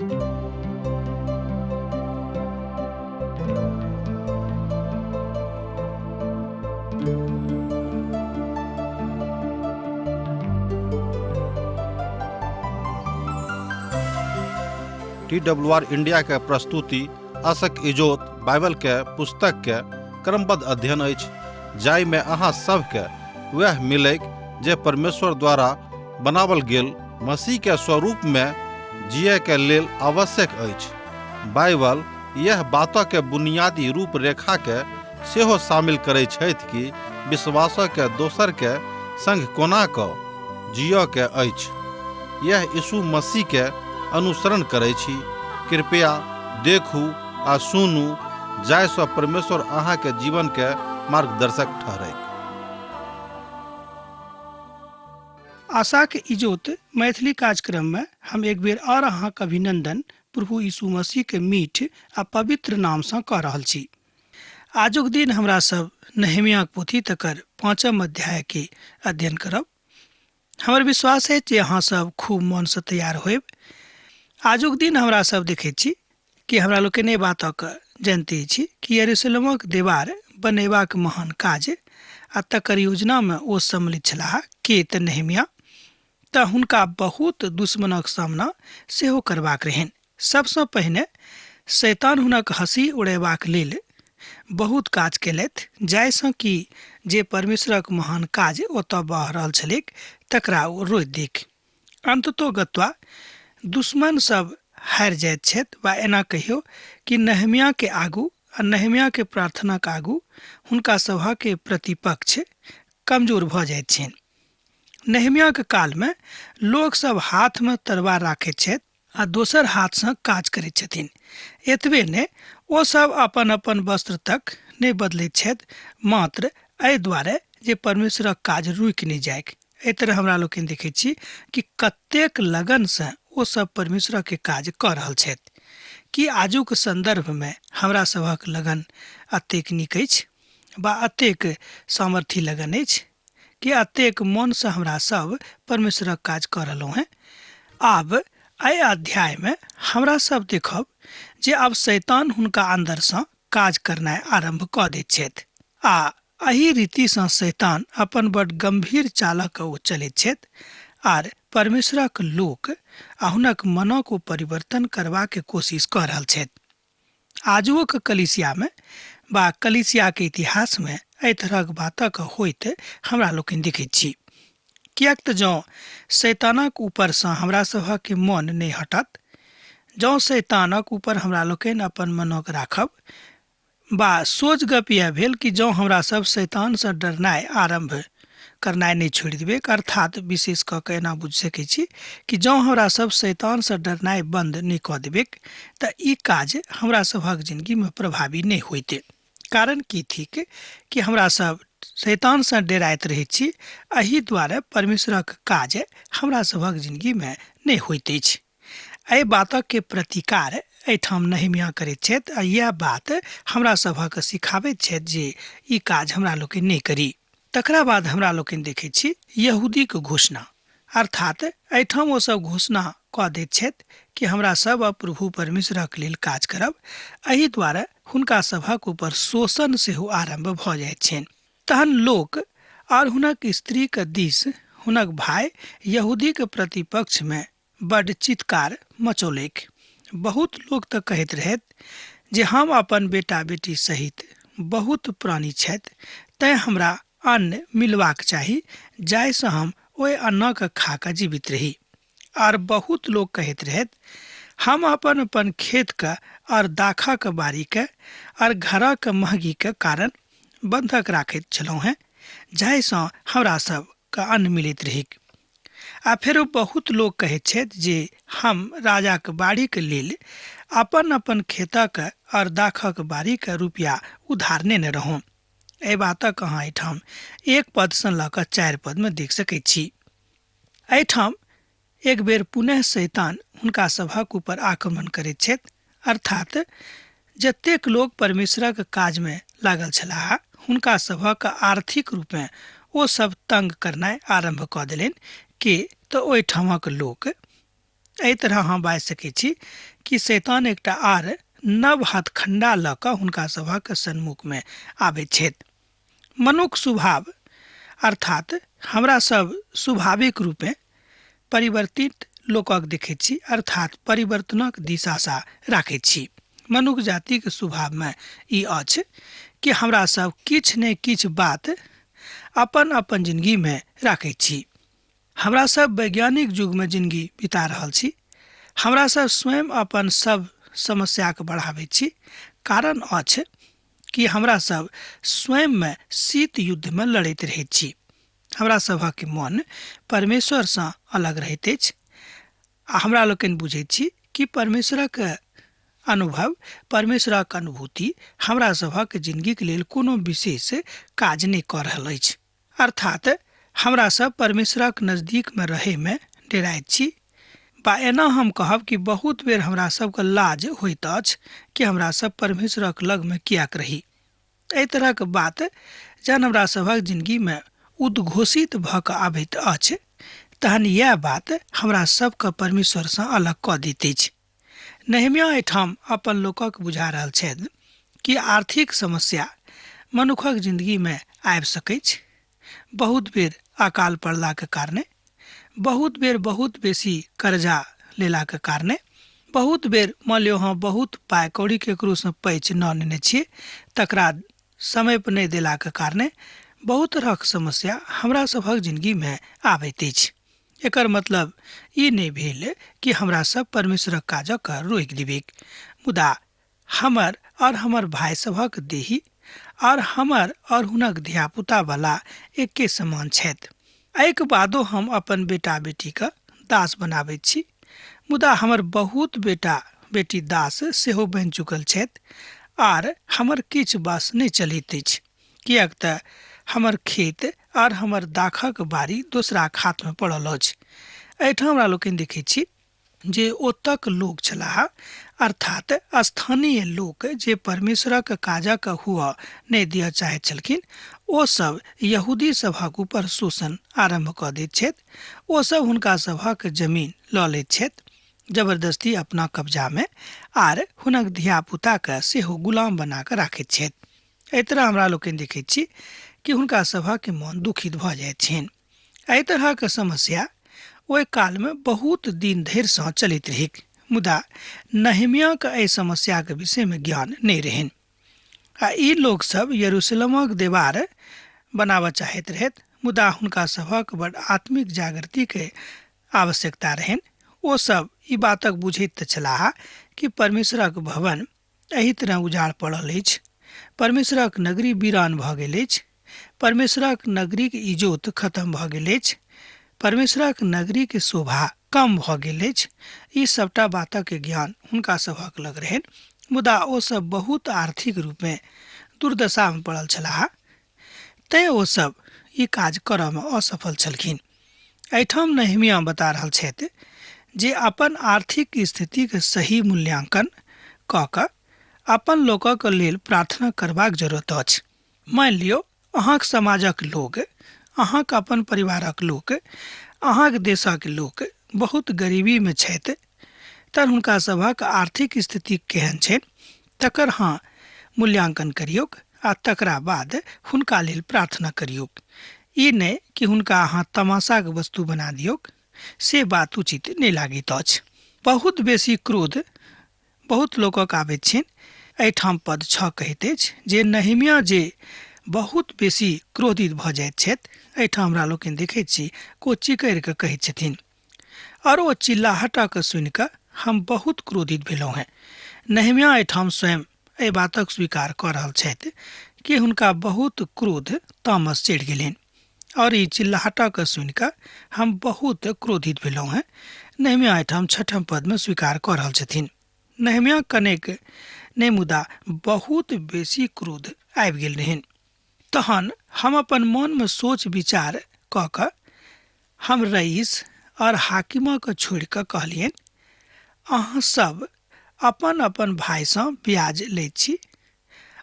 T W R India के प्रस्तुति असक इजोत बाइबल के पुस्तक के क्रमबद्ध अध्ययन अछि, जाहिमे अहाँ सभके वएह मिलैक जे परमेश्वर द्वारा बनावल गेल मसीह के स्वरूप में जिए के लेल आवश्यक अछि। बाइबल यह बात के बुनियादी रूपरेखा के सेहो शामिल करै छथि कि विश्वास के दोसर के संग कोना क जिय के अछि। यह यीशु मसीह के अनुसरण करै छी। कृपया देखू आ सुनू जाहिसँ परमेश्वर अहाँके जीवन के मार्गदर्शक ठहरैक। आशाक इजोत मैथिली कार्यक्रम में हम एक बेर और अहाँक अभिनंदन प्रभु यीशु मसीह के मीठ आ पवित्र नाम सँ कऽ रहल छी। आजुक दिन हमरा सब नहेमियाक पोथी तकर पाँचम अध्याय के अध्ययन करब। हमर विश्वास अछि जे अहाँ सब खूब मनसँ तैयार होयब। आजुक दिन हमरा सब देखैत छी कि हमरा लोकनि एहि बातक जनिते छी कि यरूशलेमक देवार बनेबाक महान काज आ तकर योजनामे ओ सम्मिलित छलाह के तऽ नहेमिया। तऽ हुनका बहुत दुश्मनक सामना सेहो करबाक रहनि। सबसँ पहिने शैतान हुनक हँसी उड़ेबाक लेल बहुत काज केलथि, जाहिसँ कि जे परमेश्वरक महान काज ओतऽ भऽ रहल छलैक तकरा ओ रोकि दैक। अन्ततोगत्वा दुश्मन सब हारि जाइत छथि, वा एना कहियौ कि नहेम्याह के आगू आ नहेम्याह के प्रार्थनाक आगू हुनका सभक प्रतिपक्ष कमजोर भऽ जाइत छनि। नहेम्याह के काल में लोक सब हाथ में तलवार राखैत छथि आ दोसर हाथसँ काज करैत छथिन। एतबे नहि, ओ सब अपन अपन वस्त्र तक नहि बदलैत छथि, मात्र एहि दुआरे जे परमेश्वरक काज रुकि नहि जाइक। एहि तरह हमरा लोकनि देखैत छी कि कतेक लगनसँ ओ सब परमेश्वरक काज कऽ रहल छथि। की आजुक सन्दर्भमे हमरा सभक लगन एतेक नीक अछि वा एतेक सामर्थी लगन अछि कि एतेक मनसँ हमरा सब परमेश्वरक काज कऽ रहलहुँ हेँ? आब एहि अध्यायमे हमरा सब देखब जे आब शैतान हुनका अन्दरसँ काज करनाइ आरम्भ कऽ दैत छथि आ एहि रीतिसँ शैतान अपन बड गम्भीर चालक ओ चलैत छथि आर परमेश्वरक लोक आ हुनक मनक ओ परिवर्तन करबाक कोशिश कऽ रहल छथि। आजुओक कलीसियामे वा कलीसियाके इतिहासमे एहि तरहक बातक होइत हमरा लोकनि देखैत छी। किएक तऽ जँ शैतानक ऊपरसँ हमरा सभक मन नहि हटत, जँ शैतानक ऊपर हमरा लोकनि अपन मनक राखब, वा सोझ गप इएह भेल कि जँ हमरा सब शैतानसँ डरनाइ आरम्भ करनाइ नहि छोड़ि देबैक, अर्थात विशेष कऽ कऽ एना बुझि सकै छी कि जँ हमरा सब शैतानसँ डरनाइ बन्द नहि कऽ देबैक तऽ ई काज हमरा सभक जिनगीमे प्रभावी नहि होइत। कारण की थिक कि हमरा सब शैतानसँ डेराइत रहैत छी, एहि दुआरे परमेश्वरक काज हमरा सभक जिनगीमे नहि होइत अछि। एहि बातक के प्रतिकार एहिठाम नहेम्याह करैत छथि आ इएह बात हमरा सभक सिखाबैत छथि जे ई काज हमरा लोकनि नहि करी। तकरा बाद हमरा लोकनि देखैत छी यहूदीक घोषणा, अर्थात एहिठाम ओ सब घोषणा कऽ दैत छथि कि हमरा सब अब प्रभु परमेश्वरक लेल काज करब। एहि दुआरे हुनका सभक ऊपर शोषण सेहो आरम्भ भऽ जाइत छनि। तहन लोक आओर हुनक स्त्रीक दिस हुनक भाय यहूदीक प्रतिपक्ष में बड्ड चीत्कार मचौलैक। बहुत लोक तऽ कहैत रहथि जे हम अपन बेटा-बेटी सहित बहुत प्राणी छथि, तैं हमरा अन्न मिलबाक चाही जाहिसँ हम ओहि अन्नक खा कऽ जीवित रही। आर बहुत लोक कहैत रहथि, हम अपन-अपन खेतक आर दाखक बारीक आर घरक महगीक कारण बन्धक राखैत छलहुँ हेँ जाहिसँ हमरा सबके अन्न मिलैत रहैक। आ फेरो बहुत लोक कहैत छथि जे हम राजाक बाड़ीक लेल अपन-अपन खेतक और दाखक बाड़ीक रुपया उधार नेने रहौं। एहि बातक अहाँ एहिठाम 1 पदसँ लऽ कऽ 4 पदमे देख सकैत छी। एहिठाम एक बेर पुनः शैतान हुनका सभक ऊपर आक्रमण करैत छथि, अर्थात जतेक लोक परमेश्वरक काजमे लागल छलाह हुनका सभक आर्थिक रूपेँ ओ सब तंग करनाइ आरम्भ कऽ देलनि, के तऽ ओहिठामक लोक। एहि तरह हम बाजि सकैत छी कि शैतान एकटा आर नव हथखंडा लऽ कऽ हुनका सभक सन्मुखमे आबैत छथि। मनुख स्वभाव अर्थात हमरा सब स्वाभाविक रूपे परिवर्तित लोकक देखैत छी, अर्थात परिवर्तनक दिशासँ राखैत छी। मनुख जातिके स्वभावमे ई अछि कि हमरा सब किछु ने किछु बात अपन अपन जिंदगीमे राखैत छी। हमरा सब वैज्ञानिक युगमे जिंदगी बिता रहल छी। हमरा सब स्वयं अपन सब समस्याके बढ़ाबैत छी। कारण अछि कि हमरा सब स्वयंमे शीत युद्धमे लड़ैत रहैत छी। हमरा सभक मन परमेश्वरसँ अलग रहैत अछि आ हमरा लोकनि बुझैत छी कि परमेश्वरक अनुभव, परमेश्वरक अनुभूति हमरा सभक जिंदगीके लेल कोनो विशेष काज नहि कऽ रहल अछि। अर्थात हमरा सब परमेश्वरक नजदीकमे रहैमे डेराइत छी, बा एना हम कहब कि बहुत बेर हमरा सबके लाज होइत अछि कि हमरा सब परमेश्वरक लगमे किएक रही। एहि तरहक बात जहन हमरा सभक जिंदगीमे उद्घोषित भऽ कऽ आबैत अछि तहन इएह बात हमरा सबके परमेश्वरसँ अलग कऽ दैत अछि। नहेम्याह एहिठाम अपन लोकक बुझा रहल छथि कि आर्थिक समस्या मनुखक जिंदगीमे आबि सकैछ। बहुत बेर अकाल पड़लाके कारणे, बहुत बेर बहुत बेसी कर्जा लेलाके कारणे, बहुत बेर मान लियौ अहाँ बहुत पाइ कौड़ी केकरोसँ पैच न नेने छियै तकरा समय पर नहि देलाके कारणे बहुत तरहक समस्या हमरा सभक जिंदगीमे आबैत अछि। एकर मतलब ई नहि भेल कि हमरा सब परमेश्वरक काजक रोकि देबैक, मुदा हमर और हमर भाइ सभक देही और हमर और हुनक धियापुता वाला एके समान छथि। एहिके बादो हम अपन बेटा बेटीके दास बनाबैत छी, मुदा हमर बहुत बेटा बेटी दास सेहो बनि चुकल छथि आर हमर किछु बस नहि चलैत अछि, किएक तऽ हमर खेत आर हमर दाखक बाड़ी दोसराक हाथमे पड़ल अछि। एहिठाम हमरा लोकनि देखै छी जे ओतक लोक छलाह, अर्थात स्थानीय लोक जे परमेश्वरक काजक हुअ नहि दिअ चाहैत छलखिन, ओ सब यहूदी सभक ऊपर शोषण आरम्भ कऽ दैत छथि। ओ सब हुनका सभक जमीन लऽ लैत छथि जबरदस्ती अपना कब्जामे आर हुनक धियापुताके सेहो गुलाम बना कऽ राखैत छथि। एहि तरह हमरा लोकनि देखैत छी कि हुनका सभक मन दुखित भऽ जाइत छनि। एहि तरहक समस्या ओहि कालमे बहुत दिन धरिसँ चलैत रहैक, मुदा नहेम्याहके एहि समस्याके विषयमे ज्ञान नहि रहनि आ ई लोकसभ यरूशलेमक देवार बनाबऽ चाहैत रहथि, मुदा हुनका सभक बड आत्मिक जागृतिके आवश्यकता रहनि। ओ सब ई बातक बुझैत तऽ छलाह कि परमेश्वरक भवन एहि तरह उजाड़ पड़ल अछि, परमेश्वरक नगरी वीरान भऽ गेल अछि, परमेश्वरक नगरीक इजोत खत्म भऽ गेल अछि, परमेश्वरक नगरीक शोभा कम भऽ गेल अछि। ई सबटा बातक ज्ञान हुनका सभक लग रहनि, मुदा ओ सब बहुत आर्थिक रूपमे दुर्दशामे पड़ल छलाह, तैं ओ सब ई काज करऽमे असफल छलखिन। एहिठाम नहेम्याह बता रहल छथि जे अपन आर्थिक स्थितिके सही मूल्यांकन कऽ कऽ अपन लोकक लेल प्रार्थना करबाक जरूरत अछि। मानि लियौ अहाँक समाजक लोक, अहाँक अपन परिवारक लोक, अहाँक देशक लोक बहुत गरीबीमे छथि, तऽ हुनका सभक आर्थिक स्थिति केहन छनि तकर अहाँ मूल्यांकन करियौक आ तकरा बाद हुनका लेल प्रार्थना करियौक। ई नहि कि हुनका अहाँ तमाशाक वस्तु बना दियौक, से बात उचित नहि लागैत अछि। बहुत बेसी क्रोध बहुत लोकक आबैत छनि। एहिठाम पद 6 कहैत अछि जे नहेम्याह जे बहुत बेसी क्रोधित भऽ जाइत छथि, एहिठाम हमरा लोकनि देखैत छी को चिकरि कऽ कहैत छथिन और ओ चिल्लाहटक सुनि कऽ हम बहुत क्रोधित भेलहुँ हेँ। नहेम्याह एहिठाम स्वयं एहि बातक स्वीकार कऽ रहल छथि कि हुनका बहुत क्रोध तामस चढ़ि गेलनि और ई चिल्लाहटक सुनि कऽ हम बहुत क्रोधित भेलहुँ हेँ। नहेम्याह एहिठाम 6 पदमे स्वीकार कऽ रहल छथिन। नहेम्याह कनेक नहि मुदा बहुत बेसी क्रोध आबि गेल रहनि। तहन हम अपन मनमे सोच विचार कऽ कऽ हम रईस और हाकिमके छोड़ि कऽ कहलियनि, अहाँ सब अपन अपन भाइसँ ब्याज लैत छी।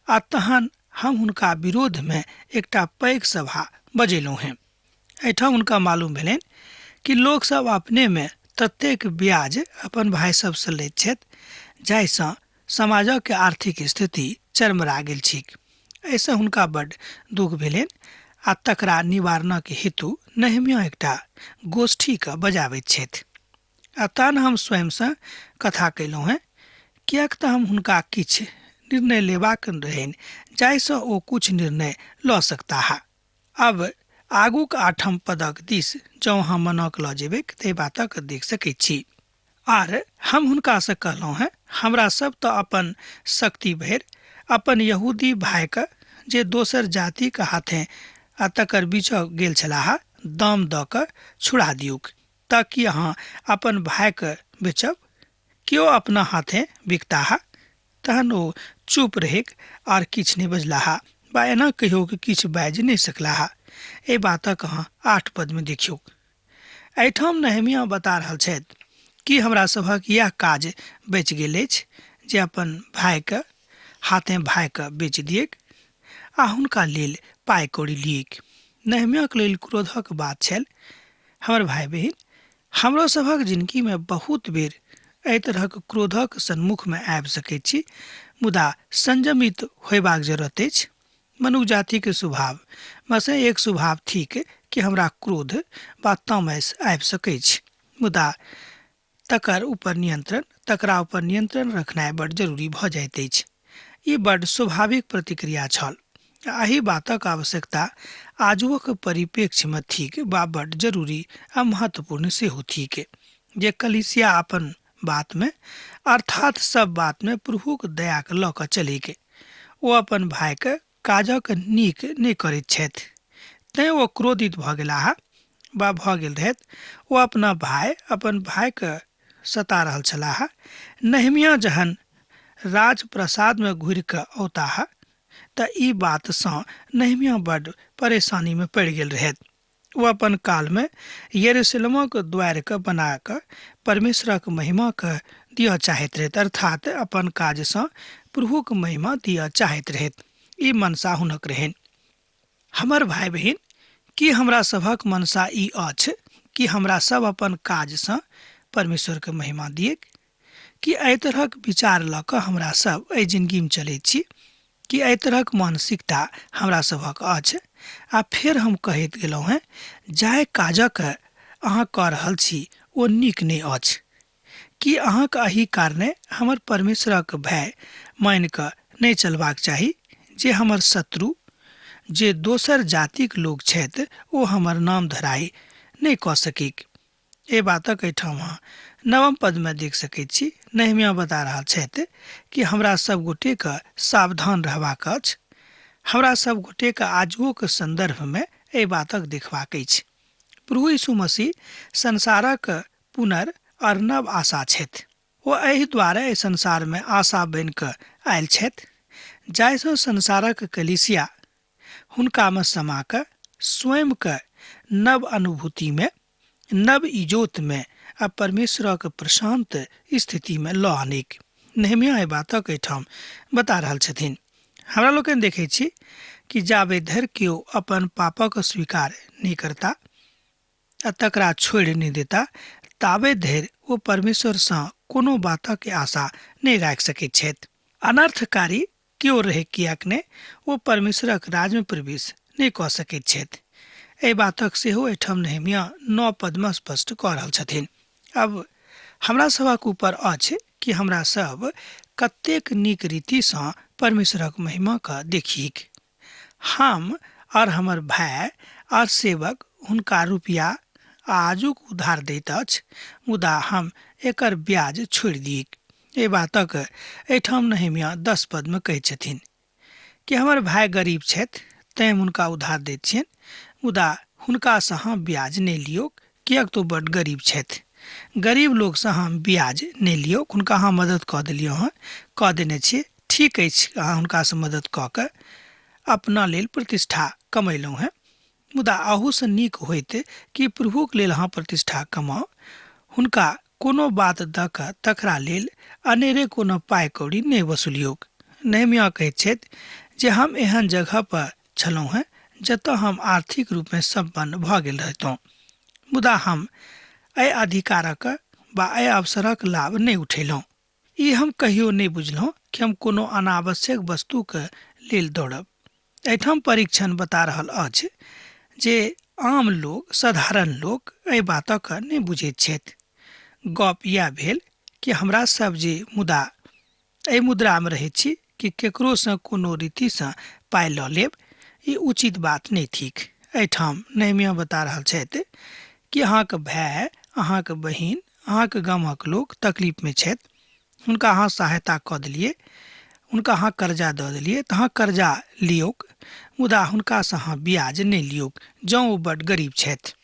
आ तहन हम हुनका विरोधमे एकटा पैघ सभा बजेलहुँ हेँ। एहिठाम हुनका मालूम भेलनि कि लोकसभ अपनेमे ततेक ब्याज अपन भाय सबसँ लैत छथि जाहिसँ समाजक आर्थिक स्थिति चरमरा गेल छैक। एहिसँ हुनका बड्ड दुःख भेलनि आ तकरा निवारणक हेतु नहेम्याह एकटा गोष्ठीके बजाबैत छथि। आ तहन हम स्वयंसँ कथा कयलहुँ हेँ, किएक तऽ हम हुनका किछु निर्णय लेबाक रहनि जाहिसँ ओ किछु निर्णय लऽ सकताह। आब आगूक आठम पदक दिस जँ अहाँ मनक लऽ जेबैक तऽ एहि बातक देख सकैत छी। आर हम हुनकासँ कहलहुँ हेँ, हमरा सब तऽ अपन शक्ति भरि अपन यहूदी भायके जे दोसर जातिक हाथे आ तकर बीच गेल छलाह दाम दऽ कऽ छुड़ा दियौक, तऽ की अहाँ अपन भायके बेचब? केओ अपना हाथे बिकताह? तहन ओ चुप रहैक आर किछु नहि बजलाह बा एना कहियो कि किछु बाजि नहि सकलाह। एहि बातक अहाँ 8 पदमे देखियौक। एहिठाम नहेम्याह बता रहल छथि कि हमरा सभक इएह काज बचि गेल अछि जे अपन भायके हाथे भायके बेचि दियैक आ हुनका लेल पाइ कौड़ी लियैक। नहेम्याहके लेल क्रोधक बात छल। हमर भाय बहिन, हमरो सभक जिनगीमे बहुत बेर एहि तरहक क्रोधक सन्मुखमे आबि सकैत छी, मुदा संयमित होयबाक जरूरत अछि। मनुख जातिके स्वभाव मे एक स्वभाव थिक कि हमरा क्रोध वा तामस आबि सकैछ, मुदा तकर ऊपर नियंत्रण तकरा ऊपर नियंत्रण रखनाइ बड जरूरी भऽ जाइत अछि। ई बड स्वाभाविक प्रतिक्रिया छल। एहि बातक आवश्यकता आजुक परिप्रेक्ष्यमे थिक वा बड जरूरी आ महत्वपूर्ण सेहो थिक जे कलीसिया अपन बातमे अर्थात सब बातमे प्रभुक दयाके लऽ कऽ चलैक। ओ अपन भायके काजक नीक नहि करैत छथि, तैँ ओ क्रोधित भऽ गेलाह वा भऽ गेल रहथि। ओ अपना भाय अपन भायके सता रहल छलाह। नहेम्याह जहन राजप्रसादमे घुरि कऽ औताह तऽ ई बातसँ नहेम्याह बड्ड परेशानीमे पड़ि गेल रहथि। ओ अपन कालमे यरूशलेमक द्वारिके बना कऽ परमेश्वरक महिमाके दिअ चाहैत रहथि, अर्थात अपन काजसँ प्रभुक महिमा दिअ चाहैत रहथि। ई मनसा हुनक रहनि। हमर भाय बहिन, की हमरा सभक मनसा ई अछि कि हमरा सब अपन काजसँ परमेश्वरके महिमा दिएक? कि एहि तरहक विचार लऽ कऽ हमरा सब एहि जिनगीमे चलैत छी? कि एहि तरहक मानसिकता हमरा सभक अछि? आ फेर हम कहैत गेलहुँ हेँ, जाहि काजक अहाँ कऽ रहल छी ओ नीक नहि अछि। कि अहाँके एहि कारणे हमर परमेश्वरक भय मानि कऽ नहि चलबाक चाही जे हमर शत्रु जे दोसर जातिक लोक छथि ओ हमर नाम धराइ नहि कऽ सकीक? एहि बातक एहिठाम अहाँ 9 पदमे देख सकैत छी। नहेम्याह बता रहल छथि कि हमरा सब गोटेके सावधान रहबाक अछि। हमरा सब गोटेके आजुओक सन्दर्भमे एहि बातक देखबाक अछि। प्रभु यीशु मसीह संसारक पुनर् आशा छथि। ओ एहि द्वारे एहि संसारमे आशा बनि कऽ आयल छथि जाहिसँ संसारक कलीसिया हुनकामे समा कऽ स्वयंके नव अनुभूतिमे, नव इजोतमे आ परमेश्वरक प्रशांत स्थितिमे लऽ आनिक। नहेम्याह एहि बातक एहिठाम बता रहल छथिन। हमरा लोकनि देखै छी कि जाबे धरि केओ अपन पापक स्वीकार नहि करता आ तकरा छोड़ि नहि देता ताबे धरि ओ परमेश्वरसँ कोनो बातक आशा नहि राखि सकैत छथि। अनर्थकारी केओ रहै किएक नहि, ओ परमेश्वरक राज्यमे प्रवेश नहि कऽ सकैत छथि। एहि बातक सेहो एहिठाम नहेम्याह 9 पदमे स्पष्ट कऽ रहल छथिन। अब हमरा सभक ऊपर अछि कि हमरा सब कतेक नीक रीतिसँ परमेश्वरक महिमाके देखिक। हम और हमर भाय और सेवक हुनका रुपया आजुक उधार दैत अछि, मुदा हम एकर ब्याज छोड़ि दिक। एहि बातक एहिठाम नहेम्याह 10 पदमे कहैत छथिन कि हमर भाय गरीब छथि तैँ हुनका उधार दैत छियनि, मुदा हुनकासँ अहाँ ब्याज नहि लियौक किएक तऽ ओ बड्ड गरीब छथि। गरीब लोकसँ अहाँ ब्याज नहि लियौक, हुनका अहाँ मदद कऽ देलियौ हँ, कऽ देने छियै, ठीक अछि, अहाँ हुनकासँ मदद कऽ कऽ अपना लेल प्रतिष्ठा कमेलहुँ हेँ, मुदा अहूसँ नीक होइत कि प्रभुक लेल अहाँ प्रतिष्ठा कमाउ। हुनका कोनो बात दऽ कऽ तकरा लेल अनेरे कोनो पाइ कौड़ी नहि वसूलियौक। नहेम्याह कहैत छथि जे हम एहन जगह पर छलहुँ हेँ जतऽ हम आर्थिक रूपमे सम्पन्न भऽ गेल रहितहुँ, मुदा हम एहि अधिकारक वा एहि अवसरक लाभ नहि उठेलहुँ। ई हम कहियो नहि बुझलहुँ कि हम कोनो अनावश्यक वस्तुके लेल दौड़ब। एहिठाम परीक्षण बता रहल अछि जे आम लोक, साधारण लोक एहि बातक नहि बुझैत छथि। गप इएह भेल कि हमरा सब जे मुदा एहि मुद्रामे रहैत छी कि केकरोसँ कोनो रीतिसँ पाइ लऽ लेब, ई उचित बात नहि थिक। एहिठाम नहेम्याह बता रहल छथि कि अहाँके भाय, अहाँके बहिन, अहाँके गामक लोक तकलीफमे छथि, हुनका अहाँ सहायता कऽ देलियै, हुनका अहाँ कर्जा दऽ देलियै, तऽ अहाँ कर्जा लियौक, मुदा हुनकासँ अहाँ ब्याज नहि लियौक जँ ओ बड्ड गरीब छथि।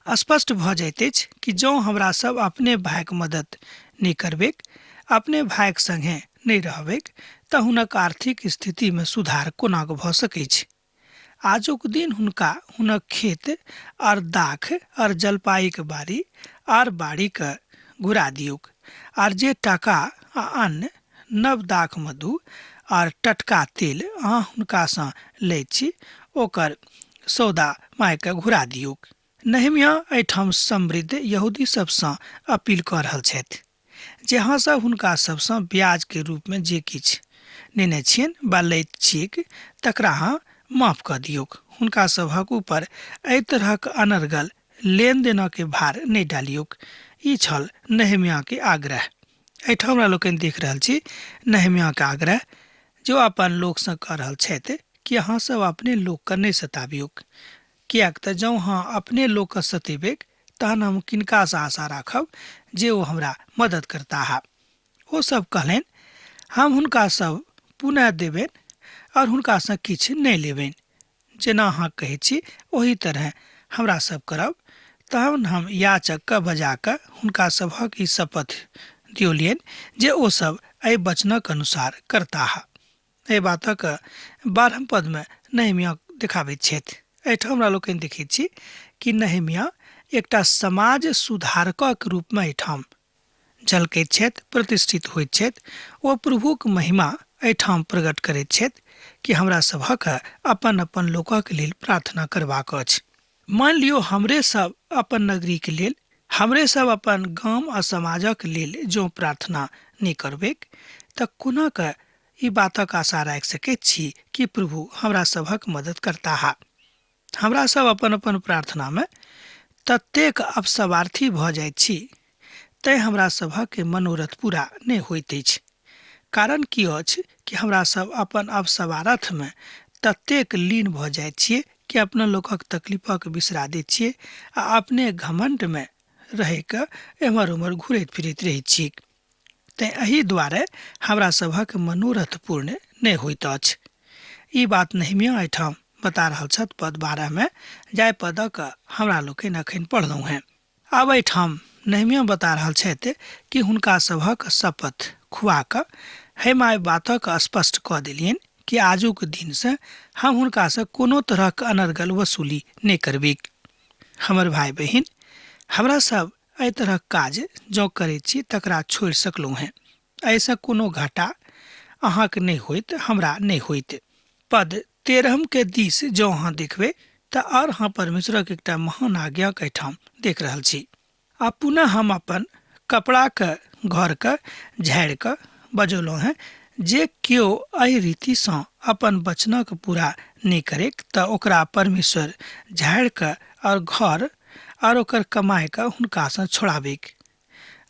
स्पष्ट भऽ जाइत अछि कि जँ हमरा सब अपने भायके मदद नहि करबैक, अपने भायके सङ्गे नहि रहबैक, तऽ हुनक आर्थिक स्थितिमे सुधार कोना कऽ भऽ सकैत छै। आजुक दिन हुनका हुनक खेत आर दाख आर जलपाईके बाड़ी आर बाड़ीके घुरा दियौक, आर जे टाका आ अन्न, नव दाख मधु आर टटका तेल अहाँ हुनकासँ लैत छी, ओकर सौदा मायके घुरा दियौक। नहेम्याह एहिठाम समृद्ध यहूदी सबसँ अपील कऽ रहल छथि जे अहाँ सब हुनका सबसँ ब्याजके रूपमे जे किछु नेने छियनि वा लैत छियैक तकरा अहाँ माफ कऽ दियौक। हुनका सभक ऊपर एहि तरहक अनर्गल लेनदेनके भार नहि डालियौक। ई छल नहेम्याहके आग्रह। एहिठाम हमरा लोकनि देख रहल छी नहेम्याहके आग्रह जो अपन लोकसँ कऽ रहल छथि कि अहाँ सब अपने लोकके नहि सताबियौक, किएक तऽ जँ अहाँ अपने लोकके सतेबैक तहन हम किनकासँ आशा राखब जे ओ हमरा मदद करताह। ओ सब कहलनि, हम हुनका सब पुनः देबनि और हुनकासँ किछु नहि लेबनि, जेना अहाँ कहै छी ओही तरह हमरा सब करब। तहन हम याचकके बजा कऽ हुनका सभक ई शपथ दियौलियनि जे ओ सब एहि वचनक अनुसार करताह। एहि बातक 12 पदमे नहेम्याह देखाबैत छथि। एहिठाम हमरा लोकनि देखैत छी कि नहेम्याह एकटा समाज सुधारकक रूपमे एहिठाम झलकैत छथि, प्रतिष्ठित होइत छथि। ओ प्रभुक महिमा एहिठाम प्रकट करैत छथि कि हमरा सभक अपन अपन लोकक लेल प्रार्थना करबाक अछि। मान लियौ हमरे सब अपन नगरीके लेल, हमरे सब अपन गाम आ समाजक लेल जँ प्रार्थना नहि करबैक तऽ कोना कऽ ई बातक आशा राखि सकैत छी कि प्रभु हमरा सभक मदद करताह। हमरा सब अपन अपन प्रार्थनामे ततेक अपसवार्थी भऽ जाइत छी, तैँ हमरा सभक मनोरथ पूरा नहि होइत अछि। कारण की अछि कि हमरा सब अपन अपसवार्थमे ततेक लीन भऽ जाइत छियै कि अपना लोकक तकलीफक बिसरा दैत छियै आ अपने घमण्डमे रहिकऽ एम्हर ओम्हर घुरैत फिरैत रहैत छी। तैँ एहि दुआरे हमरा सभक मनोरथ पूर्ण नहि होइत अछि। ई बात नहेम्याह एहिठाम बता रहल छथि पद 12 मे, जाहि पदक हमरा लोकनि अखन पढ़लहुँ हेँ। आब एहिठाम नहेम्याह बता रहल छथि कि हुनका सभक शपथ खुआ कऽ हे my बातक स्पष्ट कऽ देलियनि कि आजुक दिनसँ हम हुनकासँ कोनो तरहक अनर्गल वसूली नहि करबिक। हमर भाय बहिन, हमरा सब एहि तरहक काज जँ करैत छी तकरा छोड़ि सकलहुँ हेँ, एहिसँ कोनो घाटा अहाँके नहि होइत, हमरा नहि होइत। पद 13 के दिस जँ अहाँ देखबै तऽ आओर अहाँ परमेश्वरक एकटा महान आज्ञाक एहिठाम देख रहल छी। आ पुनः हम अपन कपड़ाके घरके झाड़ि कऽ बजौलहुँ हेँ, जे केओ एहि रीतिसँ अपन वचनक पूरा नहि करैक तऽ ओकरा परमेश्वर झाड़ि कऽ आओर घर आओर ओकर कमाइके हुनकासँ छोड़ाबैक,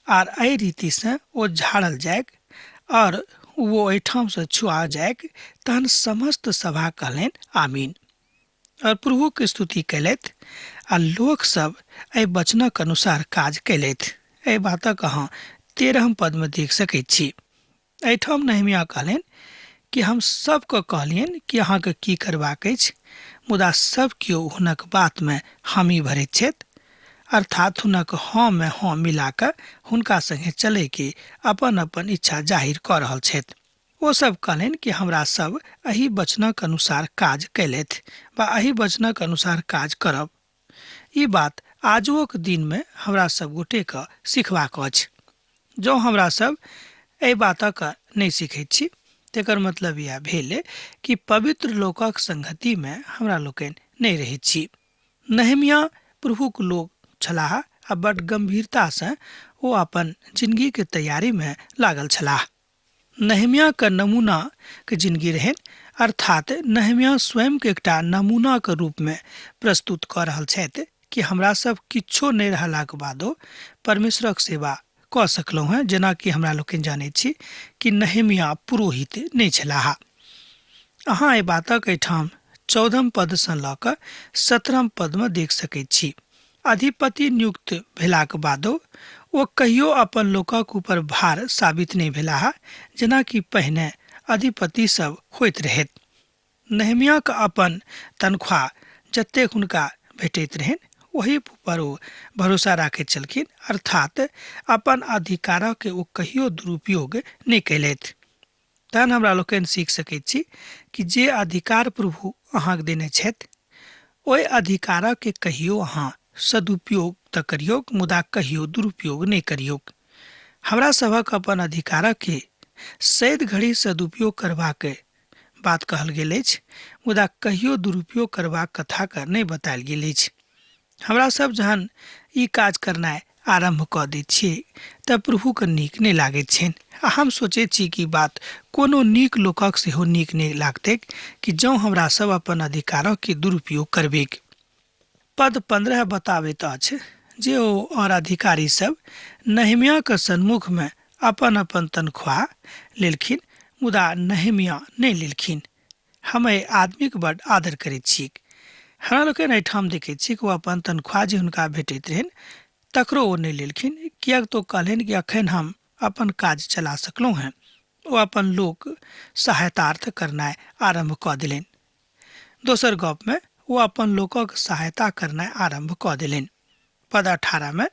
आर एहि रीतिसँ ओ झाड़ल जाइक आओर ओ एहिठामसँ छुआ जाइक। तहन समस्त सभा कहलनि आमीन और प्रभुके स्तुति कयलथि आ लोकसभ एहि वचनक अनुसार काज कयलथि। एहि बातक अहाँ 13 पदमे देख सकैत छी। एहिठाम नहेम्याह कहलनि कि हम सबके कहलियनि कि अहाँके की करबाक अछि, मुदा सब केओ हुनक बातमे हामी भरैत छथि, अर्थात हुनक हाँ में हाँ मिलाकऽ हुनका संगे चलैके अपन अपन इच्छा जाहिर कऽ रहल छथि। ओ सब कहलनि कि हमरा सब एहि वचनक अनुसार काज कयलथि वा एहि वचनक अनुसार काज करब। ई बात आजुओक दिनमे हमरा सब गोटेके सिखबाक अछि। जँ हमरा सब एहि बातक नहि सीखैत छी तेकर मतलब इएह भेल कि पवित्र लोकक संगतिमे हमरा लोकनि नहि रहैत छी। नहेम्याह प्रभुक लोक छलाह आ बड गंभीरतासँ ओ अपन जिंदगी के तैयारी में लागल छलाह। नहेम्याह के नमूना के जिंदगी रहनि, अर्थात नहेम्याह स्वयं के एकटा नमूना के रूप में प्रस्तुत कऽ रहल छथि कि हमरा सब किछो नहि रहलाक बादो परमेश्वरक सेवा कऽ सकलहुँ हेँ। जेनाकि हमरा लोकनि जानैत छी कि नहेम्याह पुरोहित नहि छलाह। अहाँ एहि बातक एहिठाम 14 पदसँ लऽ कऽ 17 पदमे देख सकैत छी। अधिपति नियुक्त भेलाक बादो ओ कहियो अपन लोकक ऊपर भार साबित नहि भेलाह, जेनाकि पहिने अधिपति सब होइत रहैत। नहेम्याहक अपन तनख्वाह जतेक हुनका भेटैत रहनि ओहि पर ओ भरोसा राखैत छलखिन, अर्थात अपन अधिकारक ओ कहियो दुरुपयोग नहि कयलथि। तहन हमरा लोकनि सीख सकैत छी कि जे अधिकार प्रभु अहाँके देने छथि ओहि अधिकारके कहियो अहाँ सदुपयोग तऽ करियौक, मुदा कहियो दुरुपयोग नहि करियौक। हमरा सभक अपन अधिकारके सैद घड़ी सदुपयोग करबाक बात कहल गेल अछि, मुदा कहियो दुरुपयोग करबाक कथाके नहि बतायल गेल अछि। हमरा सब जहन ई काज करनाइ आरम्भ कऽ दैत छियै तऽ प्रभुके नीक नहि लागैत छनि, आ हम सोचैत छी कि बात कोनो नीक लोकक सेहो नीक नहि लागतैक कि जँ हमरा सब अपन अधिकारके दुरुपयोग करबैक। पद 15 बताबैत अछि जे ओ और अधिकारी सब नहेम्याहके सन्मुखमे अपन अपन तनख्वाह लेलखिन, मुदा नहेम्याह नहि लेलखिन। हम एहि आदमीके बड आदर करैत छी। हमरा लोकनि एहिठाम देखैत छी कि ओ अपन तनख्वाह जे हुनका भेटैत रहनि तकरो ओ नहि लेलखिन, किएक तऽ ओ कहलनि कि अखन हम अपन काज चला सकलहुँ हेँ। ओ अपन लोक सहायतार्थ करनाइ आरम्भ कऽ देलनि। दोसर गपमे ओ अपन लोकक सहायता करनाइ आरम्भ कऽ देलनि। पद 18 मे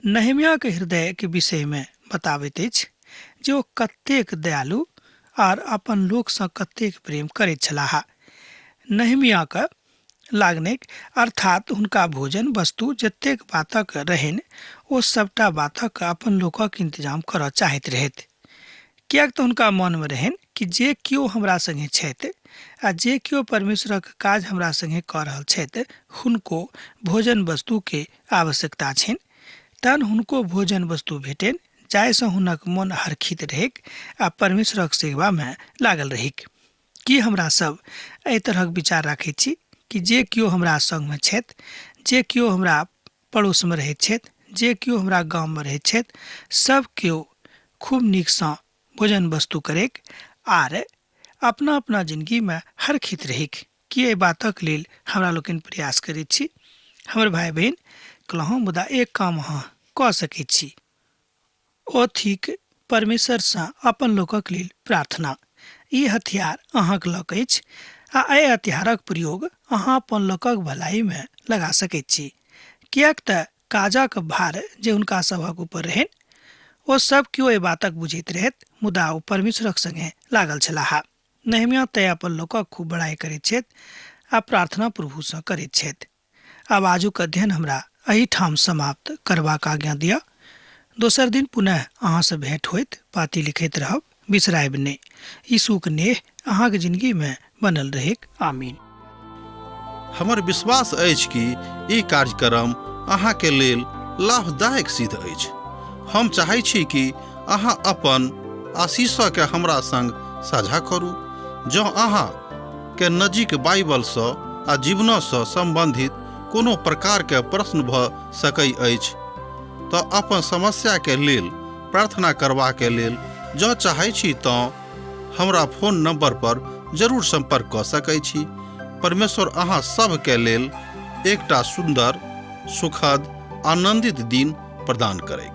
नहेम्याहके हृदयके विषयमे बताबैत अछि जे ओ कतेक दयालु आर अपन लोकसँ कतेक प्रेम करैत छलाह। नहेम्याहके लागनेक अर्थात हुनका भोजन वस्तु जतेक बातक रहनि ओ सबटा बातक अपन लोकक इंतजाम करऽ चाहैत रहथि, किएक तऽ हुनका मनमे रहनि कि जे केओ हमरा संगे छथि आ जे केओ परमेश्वरक काज हमरा संगे कऽ रहल छथि हुनको भोजन वस्तुके आवश्यकता छनि, तहन हुनको भोजन वस्तु भेटनि जाहिसँ हुनक मन हरखित रहैक आ परमेश्वरक सेवामे लागल रहैक। की हमरा सब एहि तरहक विचार राखैत छी कि जे केओ हमरा संगमे छथि, जे केओ हमरा पड़ोसमे रहैत छथि, जे केओ हमरा गाममे रहैत छथि, सब केओ खूब नीकसँ भोजन वस्तु करैक आर अपना अपना जिनगीमे हरखित रहैक? की एहि बातक लेल हमरा लोकनि प्रयास करैत छी? हमर भाय बहिन कहलहुँ, मुदा एक काम अहाँ कऽ सकैत छी, ओ थिक परमेश्वरसँ अपन लोकक लेल प्रार्थना। ई हथियार अहाँक लग अछि आ एहि हथियारक प्रयोग अहाँ अपन लोकक भलाइमे लगा सकैत छी, किएक तऽ काजक भार जे हुनका सभक ऊपर रहनि ओ सब केओ एहि बातक बुझैत रहथि, मुदा ओ परमेश्वरक संगे लागल छलाह। नहेम्याह तैं अपन लोकक खूब बड़ाइ करैत छथि आ प्रार्थना प्रभुसँ करैत छथि। आब आजुक अध्ययन हमरा एहिठाम समाप्त करबाक आज्ञा दिअ। दोसर दिन पुनः अहाँसँ भेंट होइत। पाती लिखैत रहब, बिसरायब नहि। यीशुक नेह अहाँक जिनगीमे बनल रहैक। आमीन। हमर विश्वास अछि कि ई कार्यक्रम अहाँके लेल लाभदायक सिद्ध अछि। हम चाहै छी कि अहाँ अपन आशीषके हमरा संग साझा करू। जँ अहाँ के नजीक बाइबलसँ आ जीवनसँ सम्बन्धित कोनो प्रकारके प्रश्न भऽ सकै अछि तऽ अपन समस्याके लेल प्रार्थना करबाके लेल जँ चाहै छी तँ हमरा फोन नंबर पर जरूर संपर्क कऽ सकै छी। परमेश्वर अहाँ सभके लेल एकटा सुन्दर, सुखद, आनंदित दिन प्रदान करैक।